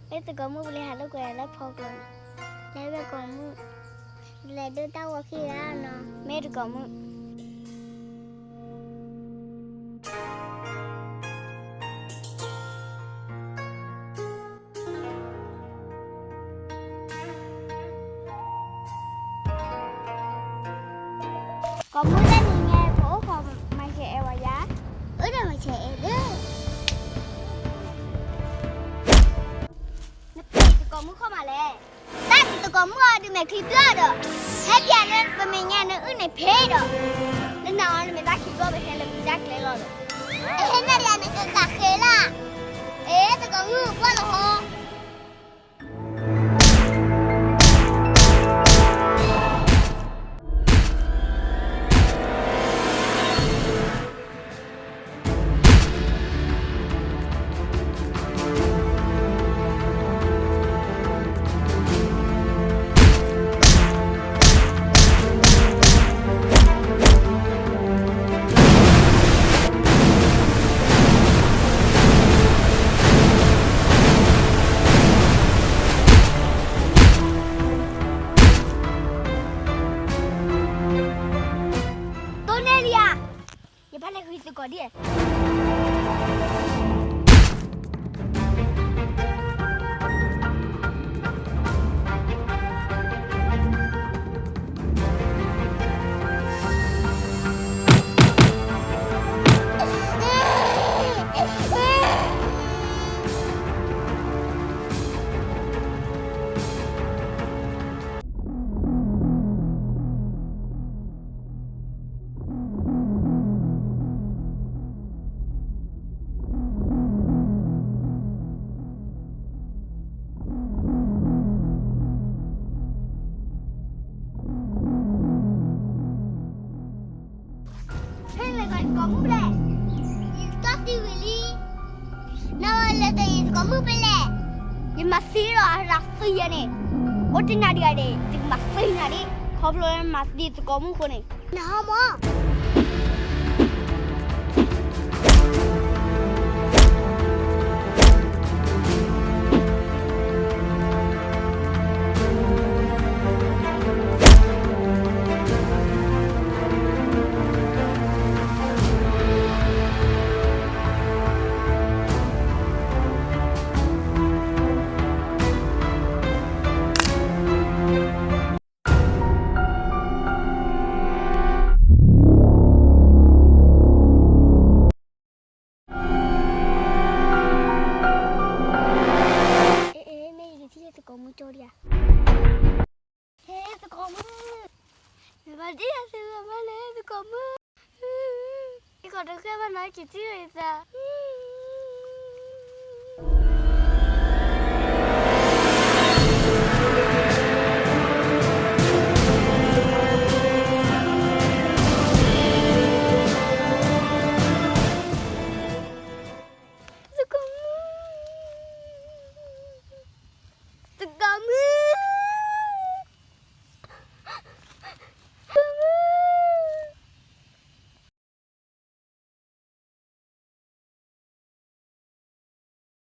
မ့ၢ်သကိးမုၣ်ပလဲၤဟးလိာ်ကွဲလၢဖီကျိၤန့ၣ်, လဲၤသကိးမုၣ်, လဲၤဒိတၢ်ဂီၤခံဂၤနီၤ, မ့ၢ်သကိးမုၣ်. ကိးမုၣ်လၢနံၤညါ ပအိၣ်ခိးမၤဆဲးအဲၣ်ဝဲယၤ, အိၣ်ဒီးမၤဆဲးအဲၣ်ဒၢ. နဖံးသကိးမုၣ်ခိၣ်မးလဲၣ်. တၢ်ဒုးသကိးမုၣ်အီၤဒုးမဲာ်ချံပျီၢ်ဒီး, ဟဲပၠးလၢပမဲာ်ညါနအုၣ်န့ၣ်ဖ့ဒီး, နနာ်အီၤနမဲာ်တၢ်ခံဘီ ပဟဲလၢပတၢ်ကျဲလီၤဒီး, ဟဲနၤယၤနကကးဃဲလၢ, အဲ သကိးမုၣ်ပှၢ်လီၤဟီ. တိၢ်န့ၢ်လံဧါ, ယဘၣ်လဲၤဃုသကိးဒ် ဖဲလဲၣ်သကိးမုၣ်ဘျဲၣ်, ယတၢ်သံဝံၤလံ, နလဲၤတယံၤသကိးမုၣ်ဖဲလဲၣ်, ယမၤသံဒီးအရၤသံယဲန့ၣ်, အိၣ်တနၤဒံးဂၤဒဲး ယကမၤသံနၤဒံး, ခီဖျိလၢနမၤသံသကိးမုၣ်အဃိန့ၣ်, နဟီမး. အဲ အဲ မ့ၢ်ယကထံၣ်သကိးမုၣ်ကၠီဒံးဧါ, ဟဲသကိးမုၣ်, နဘၣ်ဒ်ယၤသ့ဘၣ်လဲၣ်သကိးမုၣ်, ယကီၢ်တဃဲဘၣ်နီၤ က့ၤထံၣ်လီၤယသး.